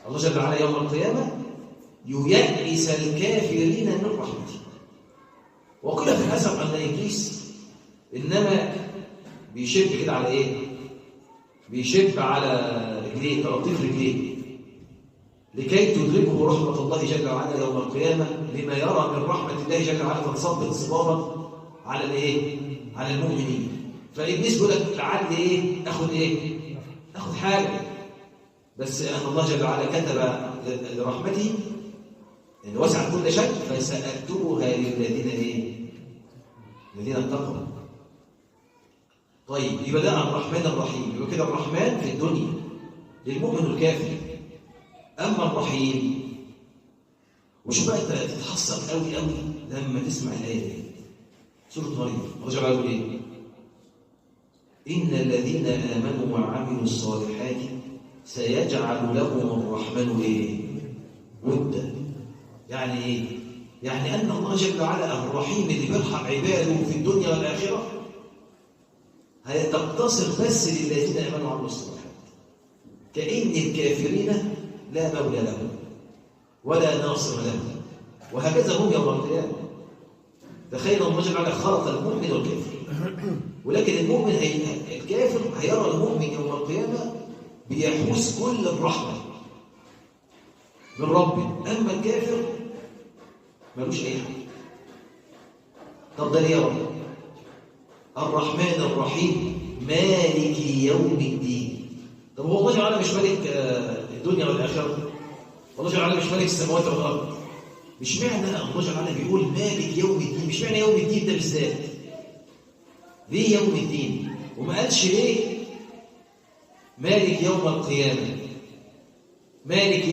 الله جل وعلا يوم القيامة ييأس الكافرين من رحمته. وقيل في الأثر أن إبليس إنما بيشب كده على إيه؟ بيشب على رجليه، تلطيف رجليه، لكي تدركه رحمة الله جل وعلا يوم القيامة، لما يرى من رحمة الله جل وعلا تنصب انصبابا على الإيه؟ على المؤمنين. فإبليس بيقول لك لعل إيه؟ آخد إيه؟ آخد حاجة. بس أن الله جل وعلا كتب لرحمته إن وسعت كل شيء فسأكتبها للذين إيه؟ الذين اتقوا. طيب يبقى ده الرحمن الرحيم، يبقى كده الرحمن في الدنيا للمؤمن والكافر، أما الرحيم. وشوف بقى أنت تتحسر قوي قوي لما تسمع الآية دي، سورة مريم، الله جل وعلا يقول إيه؟ إن الذين آمنوا وعملوا الصالحات سيجعل لهم الرحمن إيه؟ ودا. يعني إيه؟ يعني أن الله جل وعلا الرحيم اللي بيرحم عباده في الدنيا والآخرة هتقتصر بس للذين آمنوا وعملوا الصالحات، كأن الكافرين لا مولى لهم ولا ناصر لهم، وهكذا هم يوم القيامة. تخيل الله جل وعلا خلق المؤمن والكافر، ولكن المؤمن الكافر هيرى المؤمن يوم القيامة بيحوز كل الرحمة من ربه، أما الكافر ملوش أي حاجة. طب ده ليه يا رب؟ الرحمن الرحيم مالك يوم الدين. طب هو الله جل وعلا مش مالك الدنيا والآخرة؟ الله جل وعلا مش مالك السماوات والأرض؟ مش معنى الله جل وعلا بيقول مالك يوم الدين، مش معنى يوم الدين ده بالذات. ليه يوم الدين؟ وما قالش ليه مالك يوم القيامة، مالك